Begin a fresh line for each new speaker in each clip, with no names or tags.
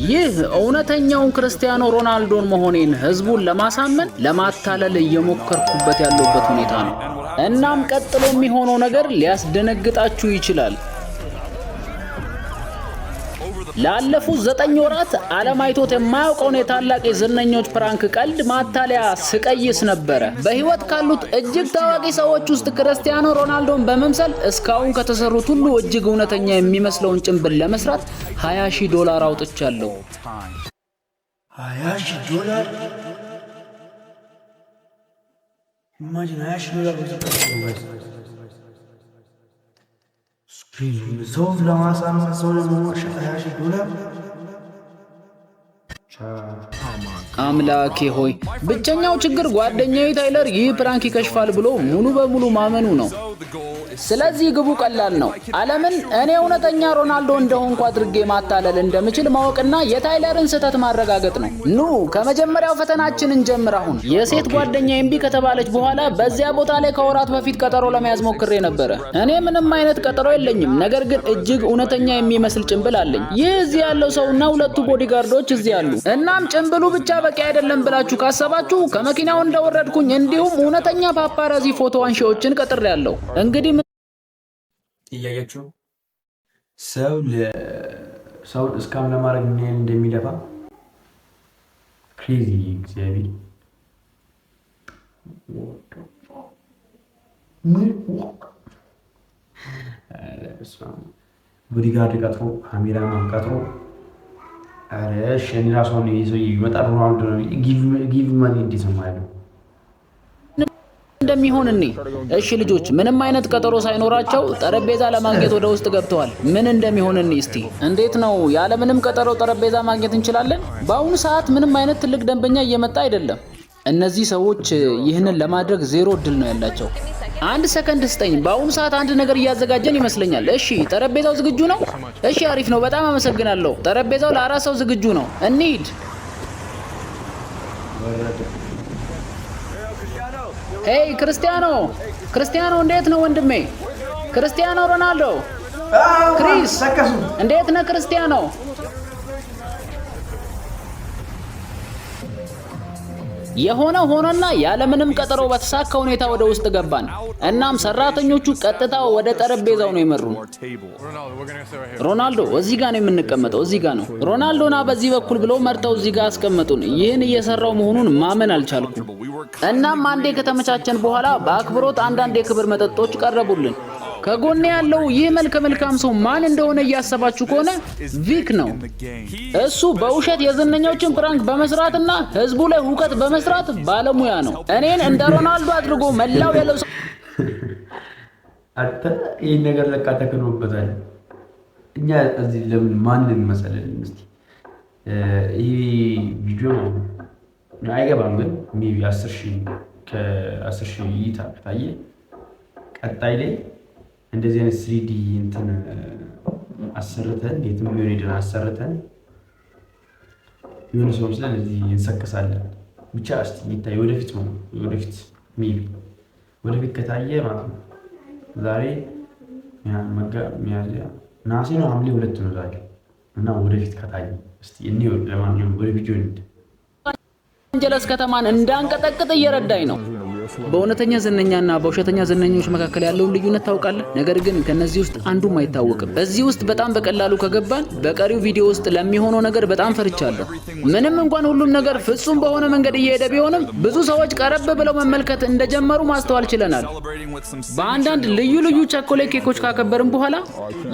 ይህ እውነተኛውን ክርስቲያኖ ሮናልዶን መሆኔን ህዝቡን ለማሳመን ለማታለል እየሞከርኩበት ያለሁበት ሁኔታ ነው። እናም ቀጥሎ የሚሆነው ነገር ሊያስደነግጣችሁ ይችላል። ላለፉት 9 ወራት ዓለም አይቶት የማያውቀውን የታላቅ የዝነኞች prank ቀልድ ማታለያ ስቀይስ ነበረ። በህይወት ካሉት እጅግ ታዋቂ ሰዎች ውስጥ ክርስቲያኖ ሮናልዶን በመምሰል እስካሁን ከተሰሩት ሁሉ እጅግ እውነተኛ የሚመስለውን ጭንብል ለመስራት 20 ሺህ ዶላር አውጥቻለሁ።
20 ሺህ ዶላር፣ imagine፣ 20 ሺህ ዶላር ነው። ሰው ለማሳመን፣ ሰው ለመዋሸት 20 ሺህ ዶላር።
አምላኬ ሆይ! ብቸኛው ችግር ጓደኛዬ ታይለር ይህ prank ይከሽፋል ብሎ ሙሉ በሙሉ ማመኑ ነው። ስለዚህ ግቡ ቀላል ነው። ዓለምን እኔ እውነተኛ ሮናልዶ እንደሆንኩ አድርጌ ማታለል እንደምችል ማወቅና የታይለርን ስህተት ማረጋገጥ ነው። ኑ ከመጀመሪያው ፈተናችን እንጀምር። አሁን የሴት ጓደኛ እምቢ ከተባለች በኋላ በዚያ ቦታ ላይ ከወራት በፊት ቀጠሮ ለመያዝ ሞክሬ ነበረ። እኔ ምንም አይነት ቀጠሮ የለኝም፣ ነገር ግን እጅግ እውነተኛ የሚመስል ጭንብል አለኝ። ይህ እዚህ ያለው ሰውና ሁለቱ bodyguard ኦች እዚህ አሉ። እናም ጭንብሉ ብቻ በቂ አይደለም ብላችሁ ካሰባችሁ ከመኪናው እንደወረድኩኝ እንዲሁም እውነተኛ paparazzi ፎቶ አንሺዎችን ቀጥሬያለሁ። እንግዲህ
እያያችሁ ሰው ሰውን scam ለማድረግ ምን ያህል እንደሚለፋ፣ crazy፣ እግዚአብሔር። ምን bodyguard ቀጥሮ፣ ካሜራማን ቀጥሮ፣ ኧረ እሺ፣ እኔ እራሱ አሁን ይሄ ሰውዬ ቢመጣ ሮናልዶ ነው give money እንዴት ነው ማለት ነው?
እንደሚሆን እኔ እሺ ልጆች ምንም አይነት ቀጠሮ ሳይኖራቸው ጠረጴዛ ለማግኘት ወደ ውስጥ ገብተዋል። ምን እንደሚሆን እኔ እስቲ እንዴት ነው፣ ያለምንም ቀጠሮ ጠረጴዛ ማግኘት እንችላለን? በአሁኑ ሰዓት ምንም አይነት ትልቅ ደንበኛ እየመጣ አይደለም። እነዚህ ሰዎች ይህንን ለማድረግ ዜሮ እድል ነው ያላቸው። አንድ ሰከንድ ስጠኝ። በአሁኑ ሰዓት አንድ ነገር እያዘጋጀን ይመስለኛል። እሺ፣ ጠረጴዛው ዝግጁ ነው? እሺ፣ አሪፍ ነው። በጣም አመሰግናለሁ። ጠረጴዛው ለአራት ሰው ዝግጁ ነው። እንሂድ። Hey ክርስቲያኖ፣ ክርስቲያኖ፣ እንዴት ነው ወንድሜ? ክርስቲያኖ ሮናልዶ፣ ክሪስ፣ እንዴት ነህ ክርስቲያኖ? የሆነ ሆነና ያለምንም ቀጠሮ በተሳካ ሁኔታ ወደ ውስጥ ገባን። እናም ሰራተኞቹ ቀጥታ ወደ ጠረጴዛው ነው የመሩን። ሮናልዶ፣ እዚህ ጋር ነው የምንቀመጠው፣ እዚህ ጋር ነው። ሮናልዶ ና በዚህ በኩል ብለው መርተው እዚህ ጋር አስቀመጡን። ይህን እየሰራው መሆኑን ማመን አልቻልኩም። እናም አንዴ ከተመቻቸን በኋላ በአክብሮት አንዳንድ የክብር መጠጦች ቀረቡልን። ከጎኔ ያለው ይህ መልከ መልካም ሰው ማን እንደሆነ እያሰባችሁ ከሆነ ቪክ ነው። እሱ በውሸት የዝነኞችን prank በመስራትና ህዝቡ ላይ ሁከት በመስራት ባለሙያ ነው። እኔን እንደ ሮናልዶ አድርጎ መላው ያለው
አንተ ይህን ነገር ለካ ተክኖበታል። እኛ እዚህ ለምን ማንን መሰለን? እስኪ ይህ ቪዲዮ አይገባም፣ ግን maybe 10,000፣ ከ10,000 እይታ ከታየ ቀጣይ ላይ እንደዚህ አይነት 3D እንትን አሰርተን፣ የትም ቢሆን ሄደን አሰርተን የሆነ ሰው ምስለን እዚህ እንሰቅሳለን። ብቻ እስኪ ይታይ፣ ወደፊት ነው፣ ወደፊት maybe ወደፊት ከታየ ማለት ነው። ዛሬ ሚያዝያ ነሐሴ ነው፣ ሐምሌ 2 ነው ዛሬ እና ወደፊት ከታየ እስኪ እንየው። ለማንኛውም ወደ ቪዲዮ እንሂድ።
አንጀለስ ከተማን እንዳንቀጠቅጥ እየረዳኝ ነው። በእውነተኛ ዝነኛና በውሸተኛ ዝነኞች መካከል ያለውን ልዩነት ታውቃለህ? ነገር ግን ከነዚህ ውስጥ አንዱም አይታወቅም። እዚህ ውስጥ በጣም በቀላሉ ከገባን በቀሪው ቪዲዮ ውስጥ ለሚሆነው ነገር በጣም ፈርቻለሁ። ምንም እንኳን ሁሉም ነገር ፍጹም በሆነ መንገድ እየሄደ ቢሆንም ብዙ ሰዎች ቀረብ ብለው መመልከት እንደጀመሩ ማስተዋል ችለናል። በአንዳንድ ልዩ ልዩ ቸኮሌት ኬኮች ካከበርን በኋላ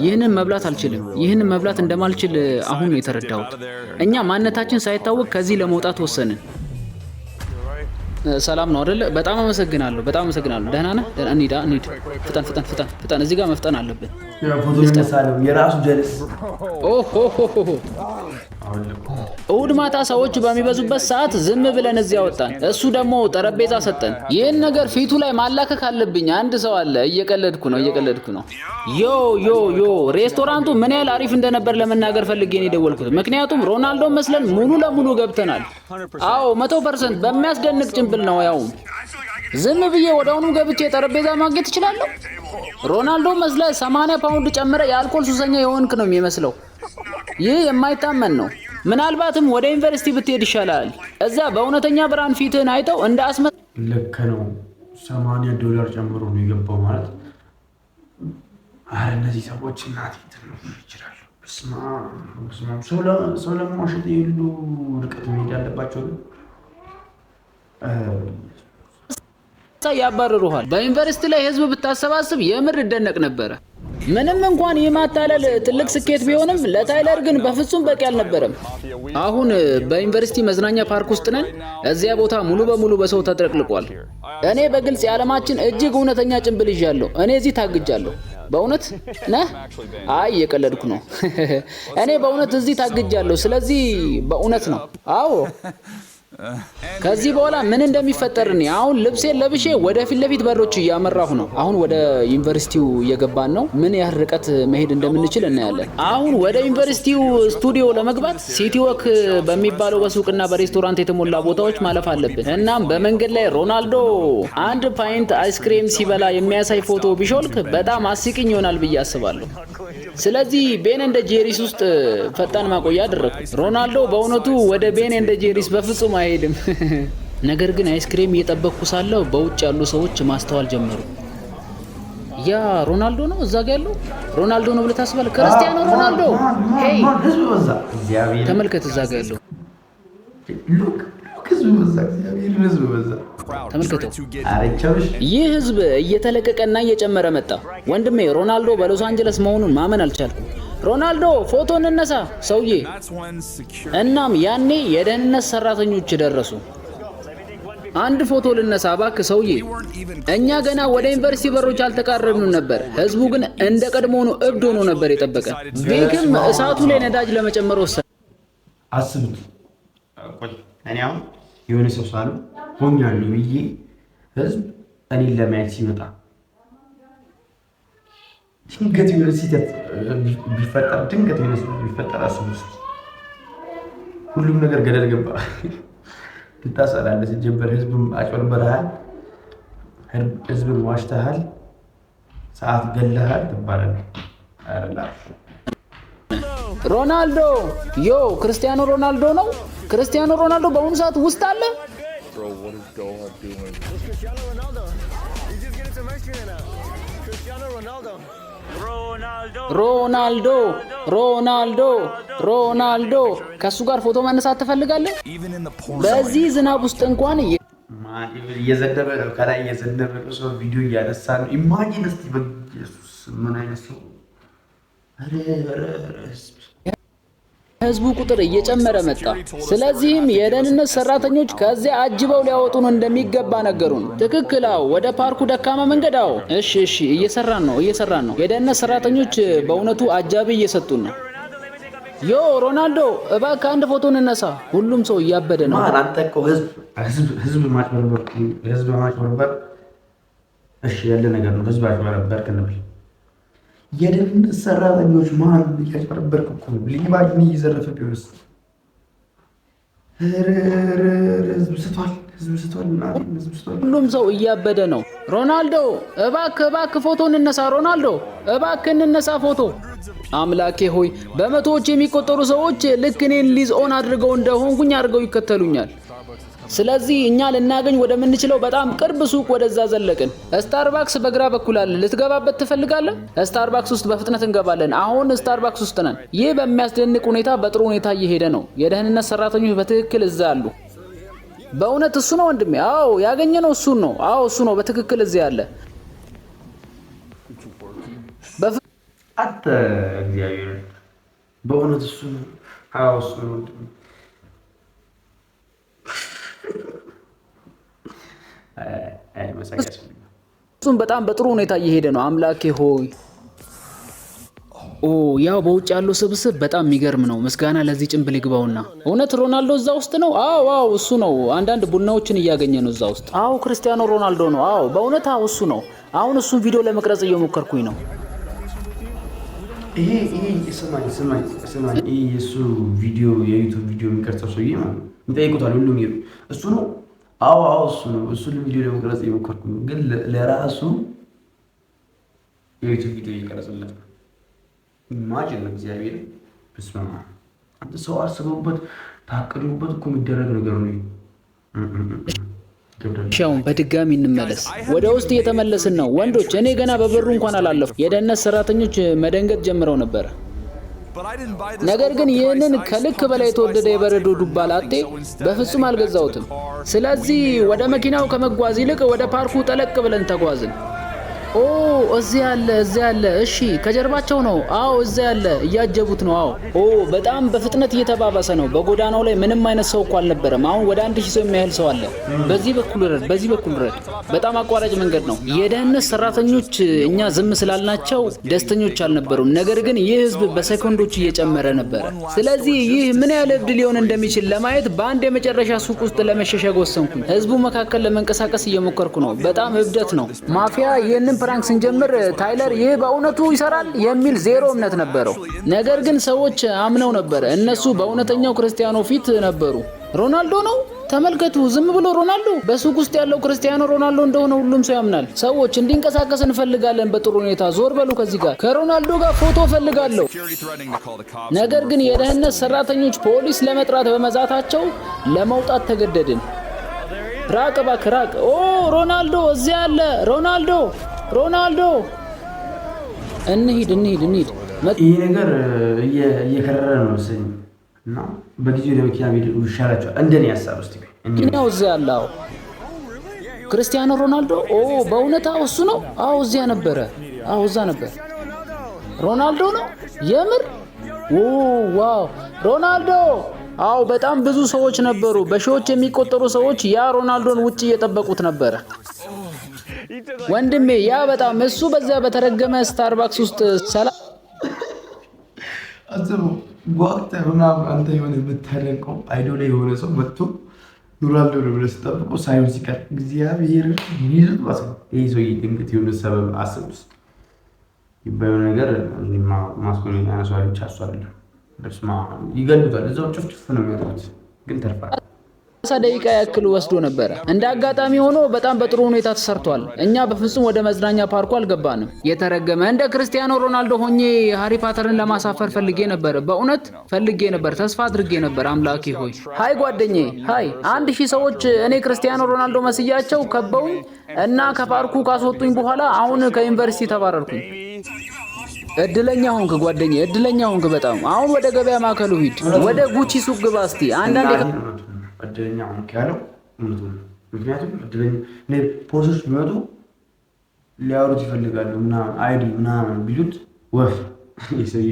ይህንን መብላት አልችልም። ይህንን መብላት እንደማልችል አሁን ነው የተረዳሁት። እኛ ማንነታችን ሳይታወቅ ከዚህ ለመውጣት ወሰንን። ሰላም ነው አይደለ? በጣም አመሰግናለሁ። በጣም አመሰግናለሁ። ደህና ነህ? ደህና። እንሂድ፣ እንሂድ። ፍጠን፣ ፍጠን፣ ፍጠን፣ ፍጠን። እዚህ ጋር መፍጠን አለብን።
ፎቶ ይነሳለው የራሱ ጀለስ።
ኦሆሆሆ፣ እሁድ ማታ ሰዎች በሚበዙበት ሰዓት ዝም ብለን እዚያ ወጣን። እሱ ደግሞ ጠረጴዛ ሰጠን። ይህን ነገር ፊቱ ላይ ማላከክ አለብኝ። አንድ ሰው አለ። እየቀለድኩ ነው፣ እየቀለድኩ ነው። Yo, yo, yo፣ ሬስቶራንቱ ምን ያህል አሪፍ እንደነበር ለመናገር ፈልጌ ነው የደወልኩት። ምክንያቱም ሮናልዶ መስለን ሙሉ ለሙሉ ገብተናል። አዎ፣ 100% በሚያስደንቅ ጭንብል ነው። ያውም ዝም ብዬ ወዲያውኑ ገብቼ ጠረጴዛ ማግኘት እችላለሁ። ሮናልዶ መስለህ 80 ፓውንድ ጨምረህ የአልኮል ሱሰኛ የሆንክ ነው የሚመስለው። ይህ የማይታመን ነው። ምናልባትም ወደ ዩኒቨርሲቲ ብትሄድ ይሻላል። እዛ በእውነተኛ ብርሃን ፊትህን አይተው እንደ አስመሳይ
ልክ ነው። $80 ጨምሮ ነው የገባው ማለት። አረ እነዚህ ሰዎች እናቴ ይችላሉ። በስመ አብ በስመ አብ። ሰው ለመዋሸት የሁሉ ርቀት መሄድ ያለባቸው ግን
ያባርሩሃል። በዩኒቨርሲቲ ላይ ህዝብ ብታሰባስብ የምር እደነቅ ነበረ። ምንም እንኳን ይህ ማታለል ትልቅ ስኬት ቢሆንም ለታይለር ግን በፍጹም በቂ አልነበረም። አሁን በዩኒቨርሲቲ መዝናኛ ፓርክ ውስጥ ነን። እዚያ ቦታ ሙሉ በሙሉ በሰው ተጥለቅልቋል። እኔ በግልጽ የዓለማችን እጅግ እውነተኛ ጭንብል ይዣለሁ። እኔ እዚህ ታግጃለሁ። በእውነት ነህ? አይ እየቀለድኩ ነው። እኔ በእውነት እዚህ ታግጃለሁ። ስለዚህ በእውነት ነው። አዎ፣ ከዚህ በኋላ ምን እንደሚፈጠር እኔ አሁን ልብሴን ለብሼ ወደ ፊት ለፊት በሮች እያመራሁ ነው። አሁን ወደ ዩኒቨርሲቲው እየገባን ነው። ምን ያህል ርቀት መሄድ እንደምንችል እናያለን። አሁን ወደ ዩኒቨርሲቲው ስቱዲዮ ለመግባት City Walk በሚባለው በሱቅና በሬስቶራንት የተሞላ ቦታዎች ማለፍ አለብን። እናም በመንገድ ላይ ሮናልዶ አንድ pint አይስክሬም ሲበላ የሚያሳይ ፎቶ ቢሾልክ በጣም አስቂኝ ይሆናል ብዬ አስባለሁ። ስለዚህ Ben and Jerry's ውስጥ ፈጣን ማቆያ አደረግኩ። ሮናልዶ በእውነቱ ወደ Ben and Jerry's በፍጹም አይሄድም። ነገር ግን አይስክሬም እየጠበቅኩ ሳለሁ በውጭ ያሉ ሰዎች ማስተዋል ጀመሩ። ያ ሮናልዶ ነው፣ እዛ ጋ ያለው ሮናልዶ ነው ብለህ ታስባለህ? ክርስቲያኖ ሮናልዶ፣ hey!
ህዝብ በዛ። እግዚአብሔር
ተመልከት፣ እዛ ጋ ያለው።
Look, look፣ ህዝብ በዛ። እግዚአብሔር፣ ህዝብ በዛ።
ተመልከተው።
አረቻውሽ።
ይህ ህዝብ እየተለቀቀና እየጨመረ መጣ። ወንድሜ፣ ሮናልዶ በሎስ አንጀለስ መሆኑን ማመን አልቻልኩም። ሮናልዶ፣ ፎቶ እንነሳ ሰውዬ። እናም ያኔ የደህንነት ሰራተኞች ደረሱ። አንድ ፎቶ ልነሳ እባክህ ሰውዬ። እኛ ገና ወደ ዩኒቨርሲቲ በሮች አልተቃረብንም ነበር። ህዝቡ ግን እንደ ቀድሞውኑ እብድ ሆኖ ነበር የጠበቀን። ቪክም እሳቱ ላይ ነዳጅ ለመጨመር ወሰነ።
አስቡት። ቆይ፣ እኔ አሁን የሆነ ሰው ሳሉ ሆኛለሁ ብዬ ህዝብ እኔን ለማየት ሲመጣ ድንገት የሆነ ስህተት ቢፈጠር አስቡት። ሁሉም ነገር ገደል ገባ። ትታሰራለህ። ሲጀመር ህዝብም አጭበርበረሃል፣ ህዝብን ዋሽተሃል፣ ሰዓት ገለሃል ትባላለህ። ኧረ ላፍ።
ሮናልዶ፣ yo፣ ክርስቲያኖ ሮናልዶ ነው። ክርስቲያኖ ሮናልዶ በአሁኑ ሰዓት ውስጥ አለ።
Bro, what is Doha doing?
It's Cristiano Ronaldo. He's just getting some ice cream right now. Cristiano Ronaldo.
ሮናልዶ፣ ሮናልዶ፣ ሮናልዶ፣ ከእሱ ጋር ፎቶ መነሳት ትፈልጋለህ? በዚህ ዝናብ ውስጥ እንኳን
እየዘነበ ነው፣ ከላይ እየዘነበ ነው። ሰው ቪዲዮ እያነሳ ነው። Imagine እስቲ፣ በኢየሱስ፣ ምን አይነት ሰው! ኧረ ኧረ ኧረ ህዝብ!
የህዝቡ ቁጥር እየጨመረ መጣ። ስለዚህም የደህንነት ሰራተኞች ከዚያ አጅበው ሊያወጡን እንደሚገባ ነገሩን። ትክክል። አዎ፣ ወደ ፓርኩ ደካማ መንገድ። አዎ፣ እሺ፣ እየሰራን ነው፣ እየሰራን ነው። የደህንነት ሰራተኞች በእውነቱ አጃቢ እየሰጡን ነው። Yo ሮናልዶ፣ እባክህ አንድ ፎቶ እንነሳ። ሁሉም ሰው እያበደ ነው።
ማን አንተ እኮ ህዝብ ህዝብ ህዝብ ማጭበርበር፣ ህዝብ ማጭበርበር እሺ ያለ ነገር ነው። ህዝብ አጭበረበርክ እንበል። የደህንነት ሰራተኞች ማን እያጭበረበርክ እኮ ነው። ሌባ ግን እየዘረፈ ቢሆንስ? ኧረ ኧረ ኧረ ህዝብ ስቷል፣ ህዝብ ስቷል፣ እናቴን ህዝብ ስቷል።
ሁሉም ሰው እያበደ ነው። ሮናልዶ፣ እባክህ፣ እባክህ ፎቶ እንነሳ። ሮናልዶ፣ እባክህ እንነሳ ፎቶ። አምላኬ ሆይ፣ በመቶዎች የሚቆጠሩ ሰዎች ልክ እኔን ሊዝ ኦን አድርገው እንደሆንኩኝ አድርገው ይከተሉኛል። ስለዚህ እኛ ልናገኝ ወደምንችለው በጣም ቅርብ ሱቅ ወደዛ ዘለቅን። ስታርባክስ በግራ በኩል አለ። ልትገባበት ትፈልጋለህ? ስታርባክስ ውስጥ በፍጥነት እንገባለን። አሁን ስታርባክስ ውስጥ ነን። ይህ በሚያስደንቅ ሁኔታ በጥሩ ሁኔታ እየሄደ ነው። የደህንነት ሰራተኞች በትክክል እዛ አሉ። በእውነት እሱ ነው ወንድሜ? አዎ፣ ያገኘነው እሱን ነው። አዎ፣ እሱ ነው በትክክል እዚህ አለ።
አንተ እግዚአብሔር፣ በእውነት እሱ ነው። አዎ፣ እሱ ነው ወንድሜ። አይ መሳቅ ያስፈልጋል።
በፍጹም በጣም በጥሩ ሁኔታ እየሄደ ነው። አምላኬ ሆይ፣ ኦ፣ ያው በውጭ ያለው ስብስብ በጣም የሚገርም ነው። ምስጋና ለዚህ ጭንብል ይግባውና። እውነት ሮናልዶ እዛ ውስጥ ነው? አዎ፣ እሱ ነው። አንዳንድ ቡናዎችን እያገኘ ነው እዛ ውስጥ። አዎ፣ ክርስቲያኖ ሮናልዶ ነው። አዎ፣ በእውነት አዎ፣ እሱ ነው። አሁን እሱን ቪዲዮ ለመቅረጽ እየሞከርኩኝ ነው።
ይሄ ስማኝ፣ ስማኝ፣ ስማኝ፣ ይሄ የእሱ ቪዲዮ የ YouTube ቪዲዮ የሚቀርጸው ሰውዬ ማለት ነው። ይጠይቁታል ሁሉም ይሉ እሱ ነው። አዎ፣ እሱ ነው። እሱን ቪዲዮ ለመቅረጽ እየሞከርኩ ነው፣ ግን ለራሱ የ YouTube ቪዲዮ እየቀረጸለት ነው። Imagine፣ እግዚአብሔር፣ በስመ አብ። አንተ ሰው አስበውበት ታቅዶበት እኮ የሚደረግ ነገር ነው። ይከብዳል።
አሁን በድጋሚ እንመለስ። ወደ ውስጥ እየተመለስን ነው ወንዶች። እኔ ገና በበሩ እንኳን አላለፍኩም። የደህንነት ሰራተኞች መደንገጥ ጀምረው ነበር። ነገር ግን ይህንን ከልክ በላይ የተወደደ የበረዶ ዱባ ላቴ በፍጹም አልገዛሁትም። ስለዚህ ወደ መኪናው ከመጓዝ ይልቅ ወደ ፓርኩ ጠለቅ ብለን ተጓዝን። ኦ፣ እዚያ አለ፣ እዚያ አለ። እሺ፣ ከጀርባቸው ነው። አዎ፣ እዚያ አለ። እያጀቡት ነው። አዎ። ኦ፣ በጣም በፍጥነት እየተባባሰ ነው። በጎዳናው ላይ ምንም አይነት ሰው እኮ አልነበረም። አሁን ወደ 1000 ሰው የሚያህል ሰው አለ። በዚህ በኩል ረድ፣ በዚህ በኩል ረድ። በጣም አቋራጭ መንገድ ነው። የደህንነት ሰራተኞች እኛ ዝም ስላልናቸው ደስተኞች አልነበሩም። ነገር ግን ይህ ህዝብ በሰኮንዶች እየጨመረ ነበረ። ስለዚህ ይህ ምን ያህል እብድ ሊሆን እንደሚችል ለማየት በአንድ የመጨረሻ ሱቅ ውስጥ ለመሸሸግ ወሰንኩኝ። ህዝቡ መካከል ለመንቀሳቀስ እየሞከርኩ ነው። በጣም እብደት ነው። ማፊያ፣ ይህንን prank ስንጀምር ታይለር ይህ በእውነቱ ይሰራል የሚል ዜሮ እምነት ነበረው። ነገር ግን ሰዎች አምነው ነበር። እነሱ በእውነተኛው ክርስቲያኖ ፊት ነበሩ። ሮናልዶ ነው። ተመልከቱ፣ ዝም ብሎ ሮናልዶ በሱቅ ውስጥ ያለው ክርስቲያኖ ሮናልዶ እንደሆነ ሁሉም ሰው ያምናል። ሰዎች እንዲንቀሳቀስ እንፈልጋለን። በጥሩ ሁኔታ ዞር በሉ ከዚህ ጋር፣ ከሮናልዶ ጋር ፎቶ እፈልጋለሁ። ነገር ግን የደህንነት ሰራተኞች ፖሊስ ለመጥራት በመዛታቸው ለመውጣት ተገደድን። ራቅ እባክህ ራቅ። ኦ፣ ሮናልዶ እዚያ አለ። ሮናልዶ፣ ሮናልዶ፣ እንሂድ፣ እንሂድ፣ እንሂድ።
ይህ ነገር እየከረረ ነው መሰለኝ እና በጊዜው ወደ መኪና ቢሄዱ ይሻላቸዋል። እንደኔ ሀሳብ እስኪ ቆይ
መኪናው እዚያ አለ። አዎ፣ ክርስቲያኖ ሮናልዶ። ኦ፣ በእውነታ እሱ ነው። አዎ፣ እዚያ ነበረ። አዎ፣ እዛ ነበር። ሮናልዶ ነው የምር። ኦ wow፣ ሮናልዶ። አዎ፣ በጣም ብዙ ሰዎች ነበሩ። በሺዎች የሚቆጠሩ ሰዎች ያ ሮናልዶን ውጭ እየጠበቁት ነበረ። ወንድሜ፣ ያ በጣም እሱ በዚያ በተረገመ ስታርባክስ ውስጥ ሰላም
አስበው፣ ጓግተህ ምናምን አንተ የሆነ የምታደንቀው idol ላይ የሆነ ሰው መጥቶ ሮናልዶ ነው ብለህ ስጠብቀው ሳይሆን ሲቀር እግዚአብሔር ይዙት ማለት ነው። ይህ ሰውዬ ድንገት የሆነ ሰበብ አስቡስ የሆነ ነገር ማስኮን ያነሷል ብቻ እሱ አይደለም። በስመ አብ፣ ይገሉታል። እዛው ጭፍጭፍ ነው የሚያደርጉት፣ ግን ተርፋል።
30 ደቂቃ ያክል ወስዶ ነበረ። እንደ አጋጣሚ ሆኖ በጣም በጥሩ ሁኔታ ተሰርቷል። እኛ በፍጹም ወደ መዝናኛ ፓርኩ አልገባንም። የተረገመ እንደ ክርስቲያኖ ሮናልዶ ሆኜ ሃሪ ፓተርን ለማሳፈር ፈልጌ ነበር። በእውነት ፈልጌ ነበር። ተስፋ አድርጌ ነበር። አምላኬ ሆይ። Hi ጓደኛዬ፣ hi። 1000 ሰዎች እኔ ክርስቲያኖ ሮናልዶ መስያቸው ከበውኝ እና ከፓርኩ ካስወጡኝ በኋላ አሁን ከዩኒቨርሲቲ ተባረርኩኝ። እድለኛ ሆንክ ጓደኛዬ፣ እድለኛ ሆንክ በጣም። አሁን ወደ ገበያ ማዕከሉ ሂድ። ወደ ጉቺ ሱቅ ግባ እስቲ። አንዳንድ
እድለኛ ሆንክ ያለው እውነቱን ነው። ምክንያቱም እድለኛ ፖሊሶች ቢመጡ ሊያወሩት ይፈልጋሉ ምናምን ID ምናምን ቢሉት ወፍ የሰውዬ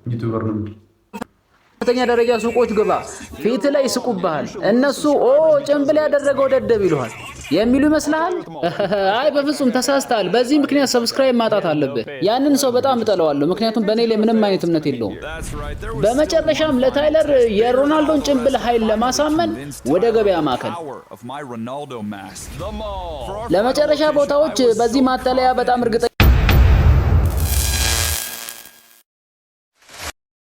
YouTuber ነው።
ከፍተኛ ደረጃ ሱቆች ግባ። ፊት ላይ ይስቁብሃል። እነሱ "ኦ፣ ጭንብል ያደረገው ደደብ" ይሉሃል የሚሉ ይመስልሃል? አይ፣ በፍጹም ተሳስተሃል። በዚህ ምክንያት subscribe ማጣት አለብህ። ያንን ሰው በጣም እጠለዋለሁ፣ ምክንያቱም በእኔ ላይ ምንም አይነት እምነት የለውም። በመጨረሻም ለታይለር የሮናልዶን ጭንብል ኃይል ለማሳመን ወደ ገበያ ማዕከል ለመጨረሻ ቦታዎች በዚህ ማታለያ በጣም እርግጠኛ